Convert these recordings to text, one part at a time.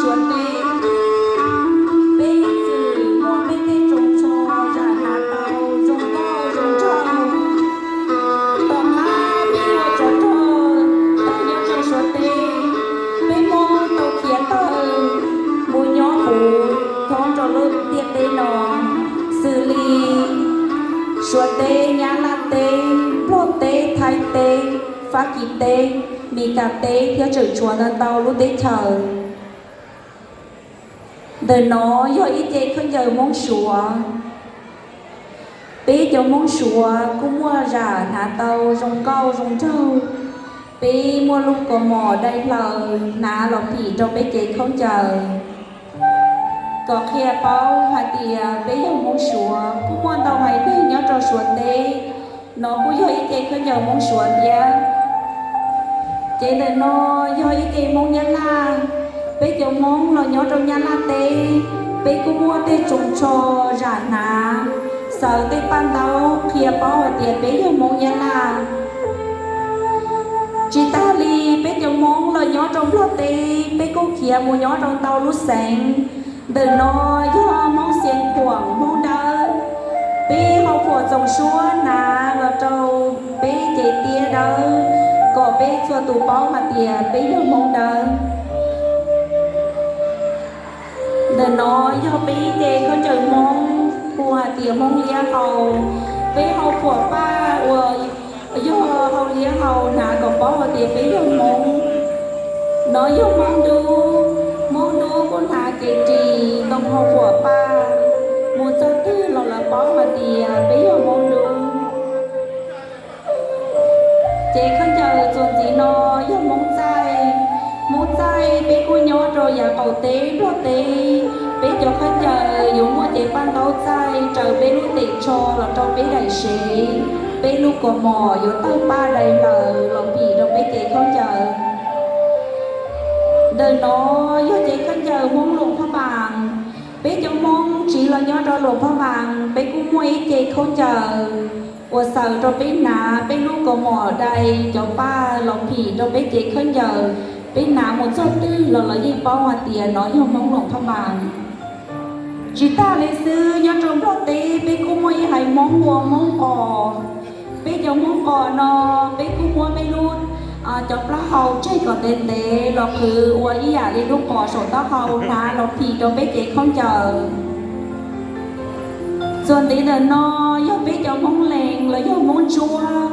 Suav teb, peb txwm muaj peb tej tsoos tsho zam hnav tau zoo nkauj zoo nraug. Tom qab peb ua tsov rog tawg nyob rau Suav teb, peb Hmoob tau khiav tawg mus nyob puv thoob rau lub ntiaj teb no, xws li Suav teb, Nyab Laj teb, Nplog teb, Thaib teb, Fab Kis teb, Mes Kas teb thiab tseem tshuav ntau ntau lub teb chaws. Ntawm no yog ib ce khaub ncaws Hmoob Suav. Peb cov Hmoob Suav kuj muaj zam hnav tau zoo nkauj zoo nraug. Peb muaj lub kaus mom dai hlaws hnav los phim rau peb ce khaub ncaws. Kom qhia paub hais tias peb yog Hmoob Suav, kuj muaj ntau haiv neeg nyob rau Suav teb. No kuj yog ib ce khaub ncaws Hmoob Suav thiab. Ces ntawm no yog ib ce Hmoob Nyab Laj. Peb cov Hmoob los nyob rau Nyab Laj teb, peb kuj muaj tej tsoos tsho zam hnav, xaws tej paj ntaub qhia paub hais tias peb yog Hmoob Nyab Laj. Tsis tas li, peb cov Hmoob los nyob rau Nplog teb, peb kuj khiav mus nyob rau ntau lub xeev. Ntawm no yog Hmoob Xiav Khuam, Hmoob Dawb. Peb ho phuam txoos suab hnav los rau peb ce tiab dawb, kom peb txhua tus paub hais tias peb yog Hmoob Dawb. Ntawm no yog peb ce khaub ncaws Hmoob hu hais tias Hmoob Liab Hau. Peb hau phuam paj uas yog hau liab hau hnav kom paub hais tias peb yog Hmoob. No yog Hmoob Dub, Hmoob Dub kuj hnav kev ris ntoo hau phuam paj, mus txog twg los lawv paub hais tias peb yog Hmoob Dub. Ces khaub ncaws txuas ntxiv no yog Hmoob Txaij. Hmoob Txaij peb kuj nyob rau yav qaum teb Nplog teb. Peb cov khaub ncaws yuav muaj cev paj ntaub txaij raws peb lub tes tsho los rau peb daim sev. Peb lub kaus mom yuav tawg paj dai hlaws los phim rau peb cev khaub ncaws. Ntawm no yog cev khaub ncaws Hmoob Luam Phaj Npas. Peb cov Hmoob tsiv los nyob rau Luam Phaj Npas, peb kuj muaj ib ce khaub ncaws uas xaws rau peb hnav, peb lub kaus mom dai cov paj los phim rau peb cev khaub ncaws. Peb hnav mus txog twg los lawv yeej paub hais tias no yog Hmoob Luam Phaj Npas. Tsis tas li xwb, nyob rau Nplog teb peb kuj muaj ib haiv Hmoob hu ua Hmoob Qos. Peb cov Hmoob Qos no, peb kuj muab peb lub, cov plaub hau tseg kom ntev ntev los qhwv ua ib yam li lub qos saum taub hau hnav los phim rau peb cev khaub ncaws. Txuas ntxiv ntawm no yog peb cov Hmoob Lees los yog Hmoob Ntsuab.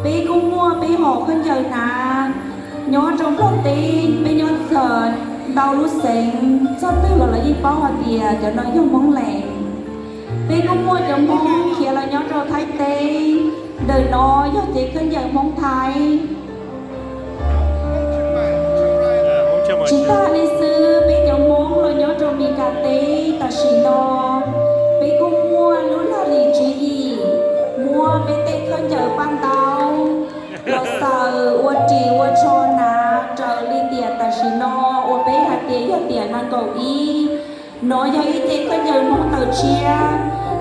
Peb kuj muaj peb hom khaub ncaws hnav. Nyob rau Nplog teb peb nyob txog ntau lub xeev, txog twg los lawv yeej paub hais tias cov no yog Hmoob Lees. Peb kuj muaj cov Hmoob khiav los nyob rau Thaib teb. Ntawm no yog cev khaub ncaws Hmoob Thaib. Tsis tas li xwb, peb cov Hmoob los nyob rau Mes Kas teb tam sim no, peb kuj muaj lub lag lim tswv yim, muab peb tej khaub ncaws paj ntaub los xaws ua ris ua tsho hnav raws li tiam tam sim no uas peb hais tias yog tiam nees nkaum ib. No yog ib ce khaub ncaws Hmoob Taws Tshiab,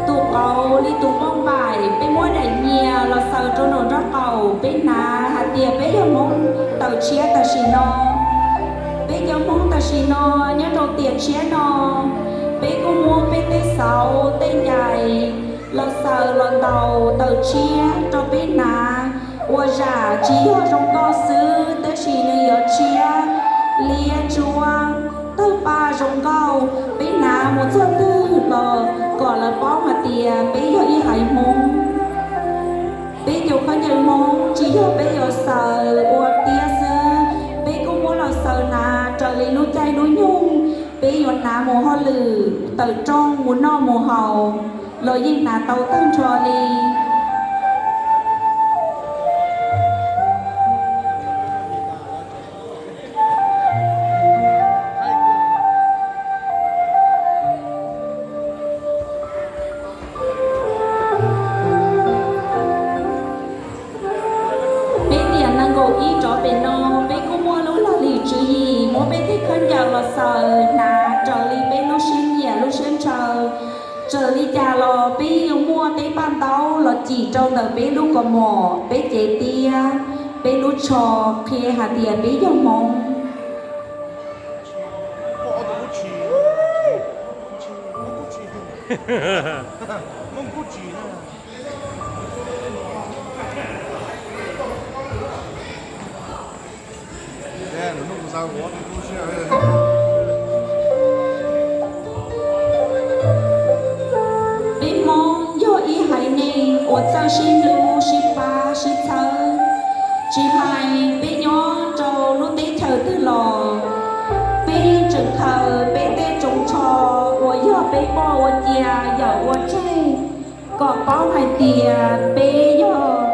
tus qauv li tus npauj npaim, peb muab daim nyias los xaws rau nraum nraub qaum, peb hnav hais tias peb yog Hmoob Taws Tshiab tam sim no. Peb cov Hmoob tam sim no nyob rau tiam tshiab no, peb kuj muab peb tej xauv tej ncais los xaws los ntaus taws tshiab rau peb hnav, ua zam tsis yog zoo nkauj xwb tab sis nws yuav tshiab, liab ntsuab, tawg paj zoo nkauj. Peb hnav mus txog twg los kom lawv paub hais tias peb yog ib haiv Hmoob. Peb cov khaub ncaws Hmoob tsis yog peb yuav xaws ua tiab xwb, peb kuj muab los xaws hnav raws li lub caij lub nyoog. Peb yuav hnav mus hauj lwm, tawm rooj, mus noj mus haus los yeej hnav tau tag nrho li. Peb tiam nees nkaum ib rov pem no, peb kuj muaj lub lag lim tswv yim muab peb tej khaub ncaws los xaws hnav raws li peb lub siab nyiam lub siab ntshaw. Txawm li cas los peb yuav muaj peb paj ntaub los cim rau ntawm peb lub kaus mom, peb cev tiab, peb lub tsho, qhia hais tias peb yog Hmoob. Peb Hmoob yog ib haiv neeg uas txawj sib hlub, sib pab, sib txhawb. Tsis hais peb nyob rau lub teb chaws twg los, peb yeej tseem khaws peb tej tsoos tsho uas yog peb poj ua cia yawm ua tseg kom paub hais tias peb yog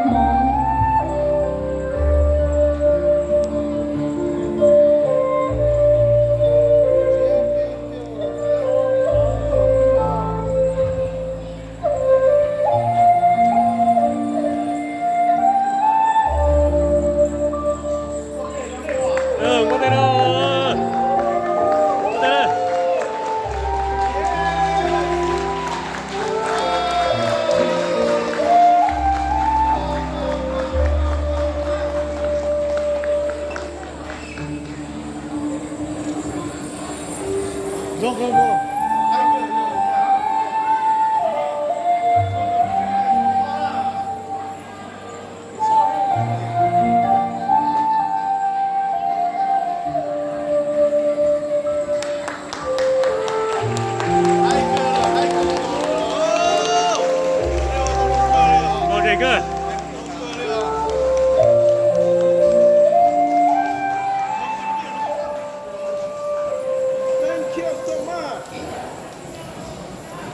Hmoob.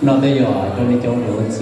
No tej yog rau nej cov uas txhib